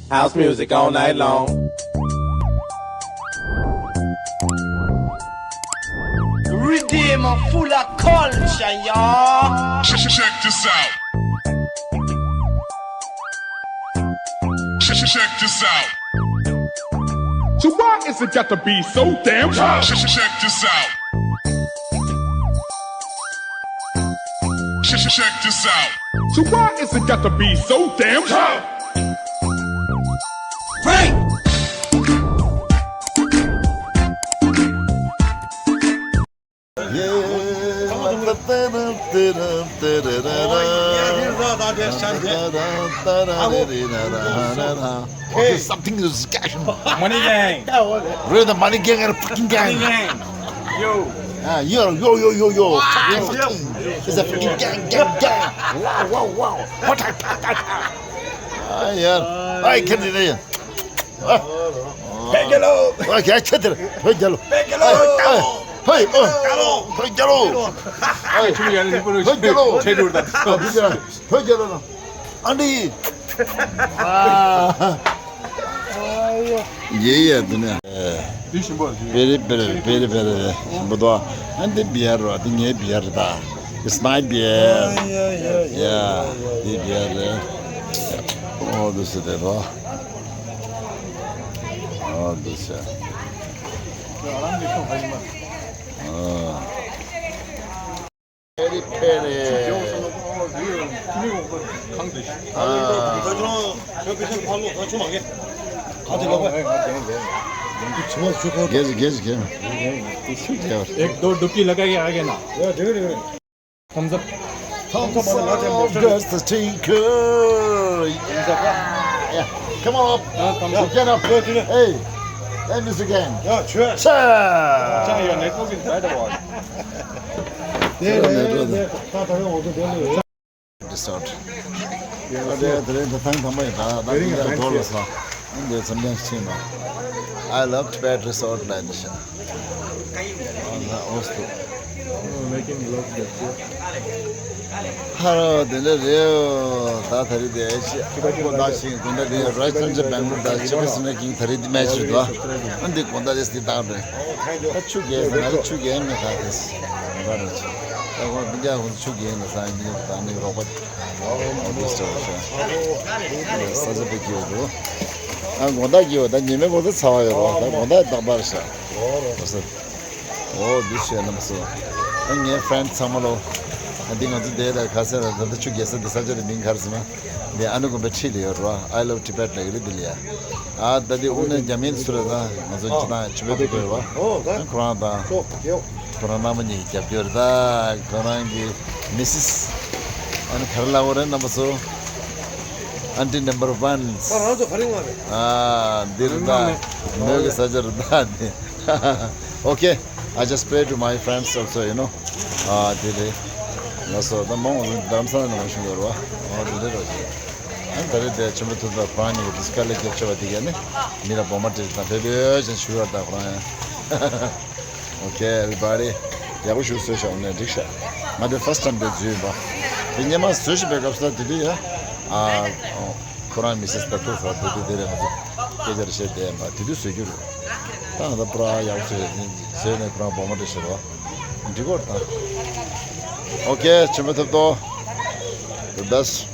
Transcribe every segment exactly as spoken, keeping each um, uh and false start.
House music all night long. Redeem full of culture, y'all. Check, check this out. Check, check this out. So why is it got to be so damn tough? Check, check this out. Check, check this out. So why is it got to be so damn tough? Break! Okay, something is catching. Money gang. We're the money gang and fucking gang. Money gang. Yo. Ah, yo, yo, yo, yo, yo. Fucking, fucking. It's a fucking gang, gang, gang. Wow, wow, wow. What a, ta, ta, ta. Ah, yeah. I can't do that. ཕེབས་རྒྱལ་ལོ། ཨ། རྒྱ་ཆེ་དེར་ཕེབས་རྒྱལ་ལོ། ཕེབས་རྒྱལ་ལོ། ཕེབས་རྒྱལ་ལོ། ཕེབས་རྒྱལ་ལོ། ཕེབས་རྒྱལ་ལོ། ཕེབས་རྒྱལ་ལོ། ཨ་འདི། ཡེ་ཡེ་དུ་ནས། པེ་རི་པེ་རི་པེ་རི་པེ་རི་ཞིམ་པོ་འདུག་ཨ་འདི་བི་ཡར་རོ། འདི་ངའི་བི་ཡར་རེད་ད། It's my beer. Yeah, འདི་བི་ཡར་རེད། ཨོ་འདི་སུ་དེ་རོ། ཨོ་འདི་ཟེར། ཨོ། ཕེ་རི་ཕེ་རི། ཨ། རྒྱས་རྒྱས་རྒྱས། एक दो डुबकी लगा के आ गए ना। Thumbs up. Thumbs up, girls, the sticker. Yeah, yeah. Come on up. हाँ, thumbs up. Get up. Hey, hey, Mister Gang. Yeah, cheers. Cheers. अच्छा, your network is bad, boy. Resort. ཨ་དེ་དེ་རིང་ད་ཐེངས་དང་པོ་ཡིན་ད། ད་འདི་འདྲ་རྡོ་ལ་ས། འདི་འཛམ་གླིང་ཕྱིན་ན། I love Tibet Resort ལ་ཡིན་ཤག་ཨ་ན་ཨོ་སྟོ། ཧ་རོ་དེ་འདྲ་རེད། ད་ད་རེས་དེ་ཨེ་ཤི་ཡ་དགོང་དག་ཞིག་དགོང་དག་དེ་རོ་ཡལ་ཆེ་ལེན་ཇར་བེང་ལོར་དང་ཆེན་པོ་སི་ནས་ཀིང་ད་རེས་དེ་མེ་ཆི་རེད་དོ། ཨ་འདི་དགོང་དག་དེ་སྟི་ཏག་རེད། ད་ཆུ་རྒྱས་ཟེར་ན་ཆུ་རྒྱས་མེད་ཁ་དེ་སི་ར་རེད། ད་དགོང་འདི་འདྲ་ཧུན་ཆུ་རྒྱས་ནས་ས་ཡིན་ད་ནི་རོགས་པ། ཨོ་དེ་སི་ཏོ་ཤ། ས་ཆ་དཔེ་སྐྱིད་པོ་འདུག་ཨ་དགོང་དག་སྐྱིད་པོ། ད་ཉི་མའི་འགོ་ཚ་ཚ་བ་ཡོད་རོགས། ད་དགོང་དག་རྟག་པར་ཤ། ཨོ་སི། ཨོ་དེ་ཤ་རྣམ་པ་ཚོ། ཨ་ངའི་ཕྲེན་ཚང་མ་ལོ། ཨ་འདི་ང་ཚོ་དེ་ལ་ཁ་སེ་ལ་ད་ལྟ་ཆུ་རྒྱས་ས་འདི་ས་ཆ་དེ་མིང་ག་རེ་ཟེར་ན། འདི་ཨ་ནུ་དགོན་པའི་འཁྲིས་ལ་ཡོད་རོགས། I love Tibet ལ་ཡོད་རེད་འདི་ལ་ཡ། ཨ་ད་འདི་དབུ་ནས་རྒྱ་མིའི་སུ་རེད་ད། ང་ཚོ་ཅི་དང་ཆུ་བེད་དུ་དགོས་རོགས། ཨ་ཁོ་རང་དང་། ཁོ་རང་རྣམ་པ་གཉིས་ཀྱི་རྒྱབ་སྐྱོར་ད། ཁོ་རང་གི་མི་སིས། ཨ་ནི་ག་རེ་ལབ་དགོས་རེད་རྣམ་པ་ཚོ། Aunty number one. ད་རང་ཚོ་ག་རེ་ངོ་རེད། ཨ་འདི་རེད་ད། མོས་གི་ས་ཆ་རེད་ད་འདི། Okay, I just pray to my friends also, you know. ཨ་འདི་རེད། ལགས་སོ། ད་མོ་རྡ་རམ་ས་ལ་ནང་བཞིན་ཡོད་རེད་བ། ཨ་འདི་རེད་རོ། ཨ་ད་རེས་དེ་ཆེན་པོ་ཐུབ་ད་ཁོ་རང་གཉིས་ཀྱི་ཌི་སི་ཀ་ལེ་རྒྱབ་ཆོག་པ་དེ་གས་ནི་མི་ལ་སྦོམ་མ་སྤྲད་དང་བེ་བེ་ཅན་ཞུ་བར་ད་ཁོ་རང་ཡང་། Okay, everybody. ཡག་པོ་ཞུ་བཟོས་ཤག་འོ་ནས་འགྲིག་ཤག་ང་དེ་first time དེ་འཛུལ་ཡིན་པ། དེ་སྔོན་མ་བཟོས་ཤིག་པའི་སྐབས་སུ་ད་དེ་དུས་ཡ། ཨ་ཁོ་རང་མི་སེ་སི་ད་ཐུག་ས་དེ་དུས་དེ་རེད། ང་ཚོ་སྐད་ཆ་རེ་བཤད་བསྡད་ཡིན་པ། དེ་དུས་བཟོས་རྒྱུ་རེད། ད་ང་ད་པུ་ར་ཡག་པོ་བཟོས་བཟོས་ནས་ཁོ་རང་སྦོམ་མ་སྤྲད་ཤག་རོ། འགྲིག་གོ་ད། Okay, ཆེན་པོ་ཐུབ་ཏོ། The best.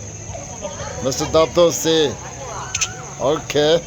Mister Dabto say. Okay.